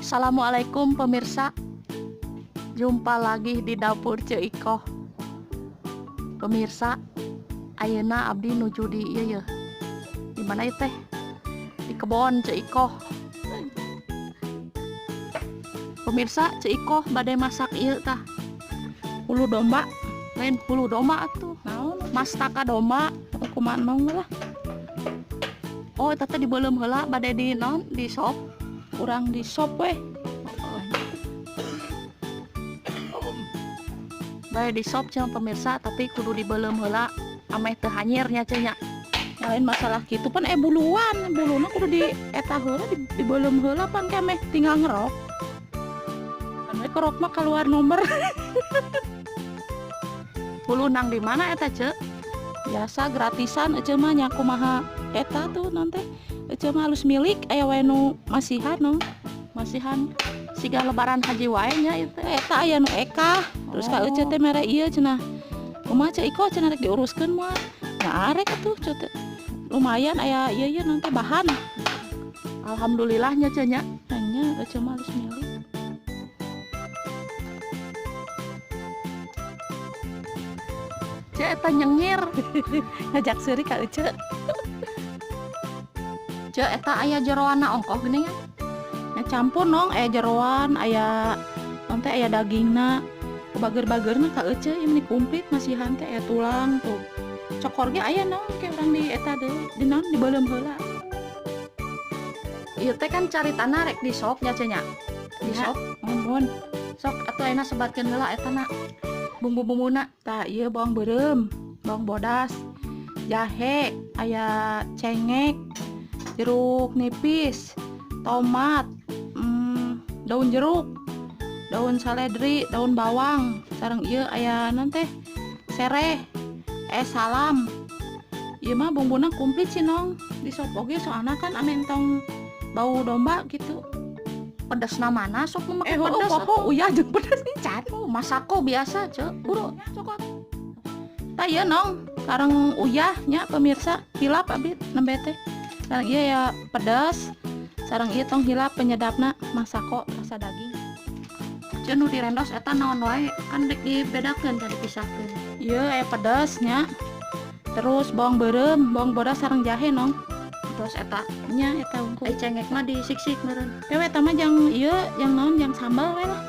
Assalamualaikum pemirsa. Jumpa lagi di dapur Ceu Ikoh. Pemirsa, ayeuna abdi nuju di ieu yeuh. Di mana ieu teh? Di kebon Ceu Ikoh. Pemirsa, Ceu Ikoh bade masak ieu tah. Hulu domba. Lain hulu domba atuh. Naon? Mastaka domba. Kumaha nong lah. Oh, eta teh dibeuleum heula bade di naon? Di sop. Urang di sop weh. Bade di sop cenah pemirsa, tapi kudu dibeuleum heula ameh teu hanyir nya ceu nya. Lain masalah kitu pan buluan, buluna kudu di eta heula dibeuleum heula pan ke ameh tinggal ngerok. Kan we kerok mah keluar nomor. Bulu nang di mana eta ceu? Biasa gratisan eceu mah nya kumaha eta tuh non teh. Eceu mah halus milik aya wae nu masihan no. Masihan siga lebaran haji wae nya ieu teh. Eta aya nu ekah. Terus ka eceu teh mere ieu cenah. Kumaha Ceu Ikoh cenah rek diuruskeun moal. Nah arek atuh ceu teh. Lumayan aya ieu ieu non teh bahan. Alhamdulillah nya ceu nya. Nya eceu mah halus milik. Ceu eta nyengir. Ngajak seuri ka eceu. Ceu eta aya jeroanna ongkoh geuningan. Nya campur nong aya jeroan, aya non teh aya dagingna. Bager-bagerna ka eceu ieu meni komplit masihan teh aya tulang tuh. Cokor ge aya nong ke urang di eta deui, di naon dibeuleum heula. Ieu teh kan caritana rek di sop nya ceu nya. Di Nya, sop. Muhun. Sok atuh ayeuna sebatkeun heula eta na. Bumbu-bumbuna. Tah ieu bawang beureum, bawang bodas, jahe, aya cengek, jeruk nipis, tomat, daun jeruk, daun seledri, daun bawang, sareng ieu aya naon teh? Sereh, salam. Ieu mah bumbuna komplit sih nong. Di sop oge soalna kan ame entong bau domba gitu. Pedesna mana sok nu make pedes Poho, atuh. Uyah jeung pedes encan. Oh, masako biasa, Ceu. Buru cokot. Tah ieu nong, sareng uyah nya pemirsa, hilap abdi nembe teh. Sareng ieu ya pedes, sareng ieu tong hilap penyedapna masako rasa daging. Ceu nu direndos eta naon wae, kan rek dibedakeun tadi dipisahkeun. Ieu aya pedes nya. Terus bawang beureum, bawang bodas sareng jahe nong. Terus eta nya eta unggul. Ai cengek mah disiksik meureun. Ewe eta mah jang ieu, jang naon, jang sambal we lah.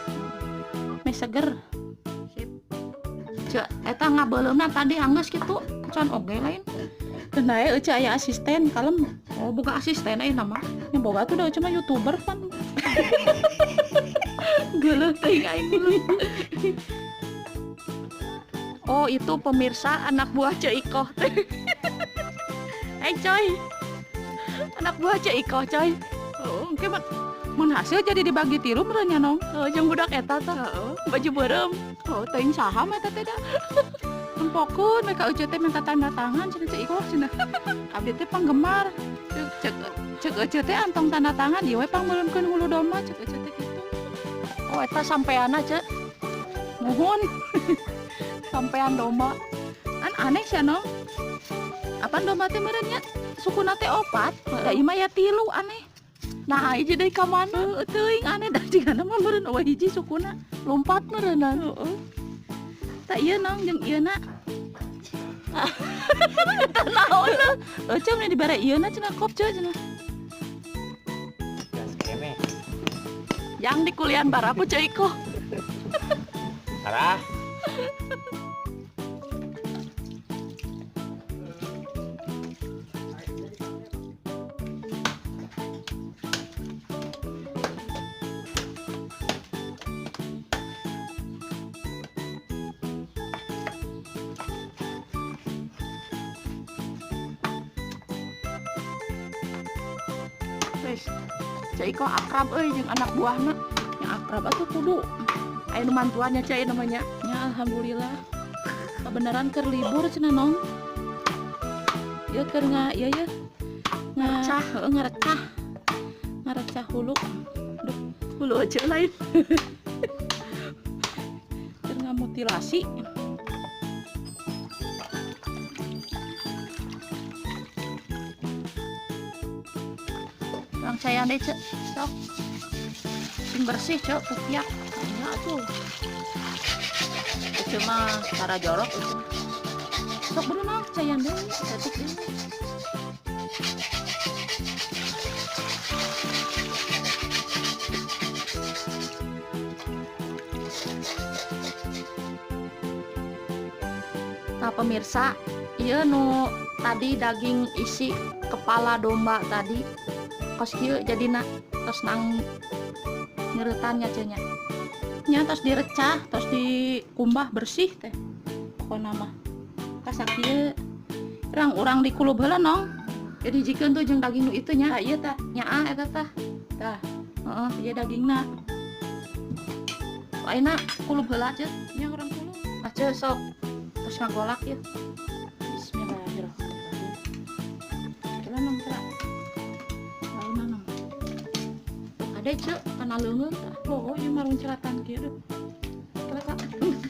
Meh seger. Sip. Ceu eta ngabeuleumna tadi anggeus kitu, can oge lain. Keun dae euceu aya asisten kalem. Oh, boga asisten ayeuna mah. Nya boga tuh da euceu mah YouTuber pan. Geuleuh teuing aing geuleuh. Oh, itu pemirsa anak buah Ceu Ikoh teh. Coy. Anak buah Ceu Ikoh, coy. Oh, engke mah mun hasil jadi dibagi tilu meureun nya nong. Heeh, jeung budak eta tah. Heeh. Baju beureum. Oh, teuing saha mah eta teh da. Tempokeun we ka eceu teh minta tanda tangan cenah Ceu Ikoh cenah. Abdi teh penggemar. Cek eceu teh antong tanda tangan ieu we pangmeuleunkeun hulu domba cek eceu teh kitu. Oh, eta sampeanna, Ceu. Muhun. Sampean domba. Kan aneh sia nong. Apan domba teh meureun nya sukuna teh opat, da ieu mah ya tilu aneh. Nah, hiji deui ka mana? Heueuh, teuing aneh da jigana mah meureun eueuh hiji sukuna. Lompat meureunnan. Heeh. Tah ieu nong jeung ieu na. Eta naon? Eceu meni dibere ieu na cenah kop ceu cenah. Gas kene. Yang di kulian barapu Ceu Ikoh. Arah. Wes, Ceu Ikoh akrab euy jeung anak buahna. Nya akrab atuh kudu. Aya nu mantuannya Ceu namanya. Nya alhamdulillah. Kebenaran keur libur cenah nong. Ieu keur nga ieu ye. Ngarecah. Heeh, ngarecah. Ngarecah hulu. Duh, hulu aja lain. Keur ngamutilasi. Dicayan deui, Ceu. Sok. Sing bersih, Ceu, kukiak. Nya atuh. Ece mah tara jorok ece. Sok bener nong, cayan deui, saeutik deui. Nah pemirsa, ieu nu tadi daging isi kepala domba tadi kos kieu jadina tos nang nyereutan nya Ceu nya. Nya tos direcah, tos dikumbah bersih teh. Pokona mah kasakieu urang urang dikulub heula nong. Jadi jikeun tuh jeung daging nu itu nya. Tah ieu tah. Nyaa eta tah. Tah, heeh, ieu dagingna. Ayeuna kulub heula Ceu. Nya urang kulub. Ah Ceu sok. Terus ngagolak ya. Bismillahirrahmanirrahim. Kela nong kela. Launa nong. Ade Ceu kana leungeun tah. Oh, ieu marung celatan kieu. Kela kak.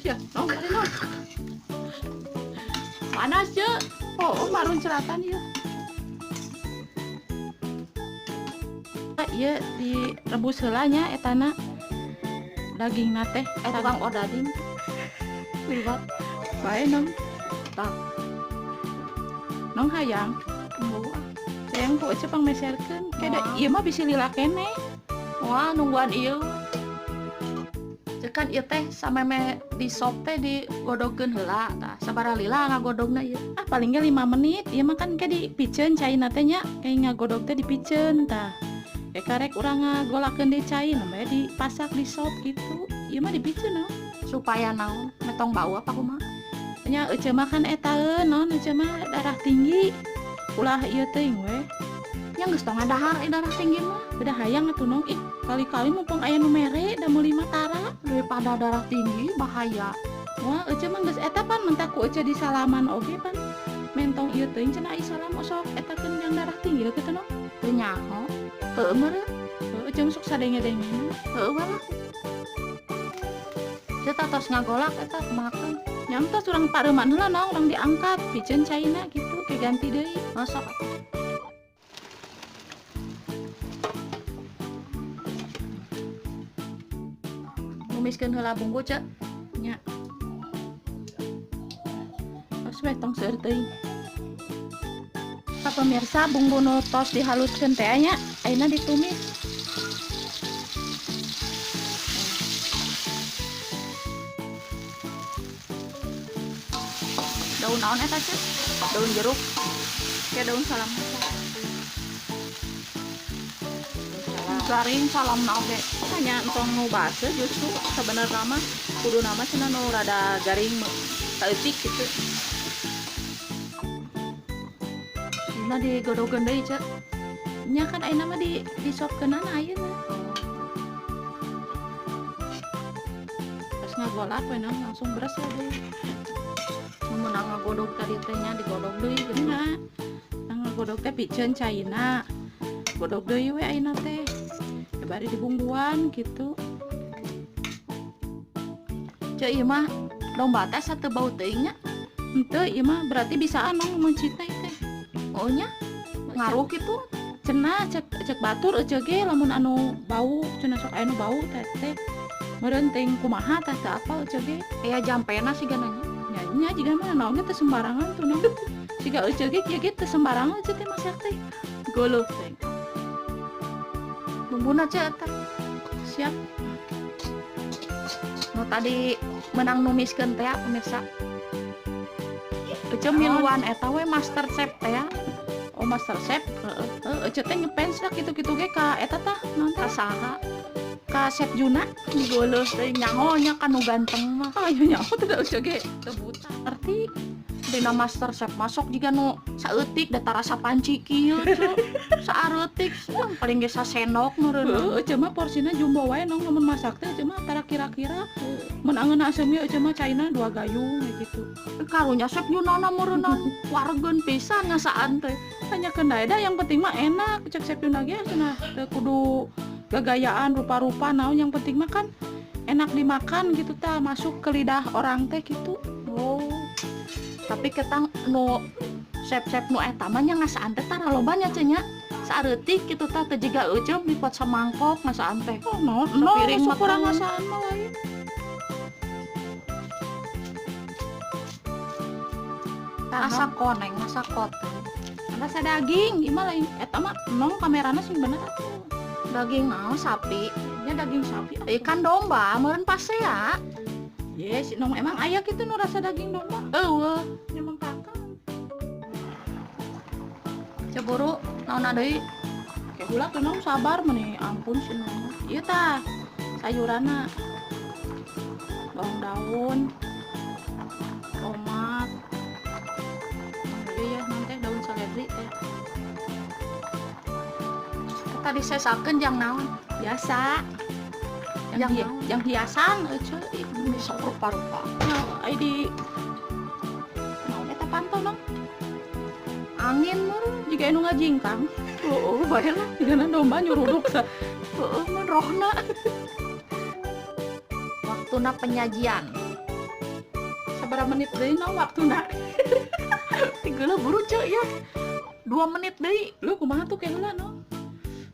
Ya, nong kali nong. Panas Ceu. Oh, marung celatan ieu. Ieu direbus heula nya etana. Dagingna teh tukang odading. Liwat. Bae nong. Tah. Nong hayang. Tunggu. Sayang ku ece pangmeserkeun. Ke da ieu mah bisi lila keneh. Wah, nungguan ieu. Cekan ieu teh sameme di sop teh digodogkeun heula tah. Sabaraha lila ngagodogna ieu? Ah, paling ge 5 menit. Ieu mah kan ke dipiceun caina teh nya. Kayak ngagodog teh dipiceun tah. Ya karek urang ngagolakeun deui cai namanya dipasak di sop gitu. Ieu mah dipiceun naon? Supaya naon? Metong bau apa kumaha? Nya ece mah kan etaeun naon ece mah darah tinggi. Ulah ieu teuing we. Nya geus tong ngadahar darah tinggi mah. Udah hayang atuh nong. Ih, kali-kali mumpung aya nu mere da meuli mah tara. Daripada darah tinggi bahaya. Wah, ece mah geus eta pan mentah ku ece di salaman oge pan. Mentong ieu teuing cenah ai salam osok etakeun yang darah tinggi kitu nong. Teu nyaho. Heueuh meureun. Heueuh ece mah sok sadenge-dengena. Heueuh lah. Ceu tah tos ngagolak eta kumahakeun? Nya tos urang pareuman heula nong, urang diangkat piceun caina gitu ke ganti deui. Masuk. Numiskeun heula bungku Ceu. Nya. Tos we tong seueur teuing. Pa pemirsa, bumbu nu tos dihaluskeun teh nya, ayeuna ditumis. Daun naon eta Ceu? Daun jeruk. Kayak daun salam. Garing salamna oge. Hanya entong nu baseuh justru sebenarnya mah kudu nama cenah nu rada garing saeutik gitu. Dina digodogeun deui Ceu. Nya kan ayeuna mah disopkeunana ayeuna. Terus ngagolak we naon langsung beres we deui. Mun ngagodog tadi teh nya digodog deui gitu. Nya. Ngagodog teh piceun caina. Godog deui we ayeuna teh. Ya bari dibumbuan gitu. Ceu ieu mah domba teh sateu bau teuing nya. Henteu ieu mah berarti bisaan nong meuncit teh teh. Oh nya ngaruh kitu. Cenah cek batur ece ge lamun anu bau cenah sok aya nu bau teh teh. Meureun teuing kumaha tah teu apal ece ge. Aya jampena sigana nya. Nya jiga mah naon ge teu sembarangan tuh nong. Siga ece ge kieu ge teu sembarangan ece teh masak teh. Geuleuh teh. Bumbuna Ceu eta. Siap. Nu tadi menang numiskeun teh pemirsa. Ece miluan eta we Master Chef teh. Oh Master Chef, heeh. Heeh, ece teh ngefans lah kitu-kitu ge ka eta tah naon teh? Ka saha? Ka Chef Juna. Geuleuh teh nyaho nya ka nu ganteng mah. Ah nya nyaho teh da ece ge teu buta. Arti dina Master Chef masuk jiga nu saeutik da tarasa panci kieu Ceu. Saareutik paling ge sasendok meureun. Heueuh, ece mah porsina jumbo wae nong lamun masak teh ece mah tara kira-kira. Mun angeuna asem ge ece mah caina 2 gayung we gitu. Karunya Chef Junana meureunnan wargeun pisan ngasaan teh. Hanya kendai da yang penting mah enak cek Chef Juna ge cenah teu kudu gagayaan rupa-rupa naon yang penting mah kan enak dimakan gitu tah masuk ke lidah orang teh gitu. Oh. Tapi ketang nu chef-chef nu eta mah nya ngasaan teh tara loba nya Ceu nya. Saareutik kitu tah teu jiga euceum dipot samangkok ngasaan teh. Oh, no, Sapiring no, kurang meteng. ngasaan mah lain. Asa koneng, asa kote. Rasa daging, ieu mah lain eta mah nong kamerana sing bener atuh. Daging naon sapi? Nya daging sapi. Ieu kan domba, meureun pasea. Yes, nong emang aya kitu nu rasa daging domba. Eueuh, Nya mempakan. Ceburu naon deui? Kayak gula tuh nong sabar meni, ampun si nong. Ieu tah sayuranna. Bawang daun, tomat. Iya ya, nanti daun seledri teh. Tadi sesakeun jang naon? Biasa. Yang Yang hiasan euceu Ini sok rupa-rupa. nya ai di naon eta pantau nong. Angin meureun. Jiga anu ngajingkang. Heeh, bae lah. Jigana domba nyuruduk sa. Heeh, mun rohna. Waktuna penyajian. Sabaraha menit deui nong waktuna? Tigeula buru ceu ya. 2 menit deui. Lu kumaha tuh kayak heula no?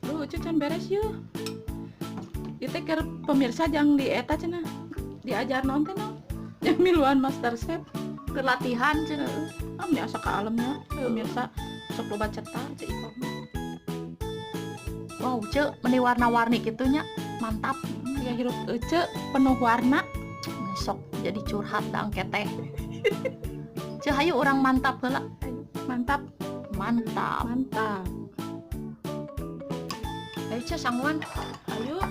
Lu euceu can beres yeuh. Ieu teh keur pemirsa jang di eta cenah. Diajar naon teh nong? Yang miluan MasterChef. Keur latihan cenah. Heeh. Ah, meni asa ka alemnya pemirsa sok loba cetak ceu iko mah. Wow, ceu meni warna-warni kitu nya. Mantap. Ya hirup euceu penuh warna. Meni sok jadi curhat da engke teh. Ceu hayu urang mantap heula. Mantap, Mantap. mantap. Ayo ceu sanguan. Ayo.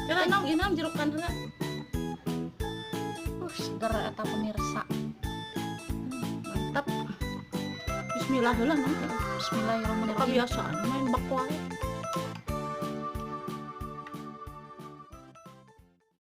Heula nong inam jerukan heula. Seger eta pemirsa. Mantap. Bismillah heula nong. Bismillahirrahmanirrahim. Kebiasaan main bak wae.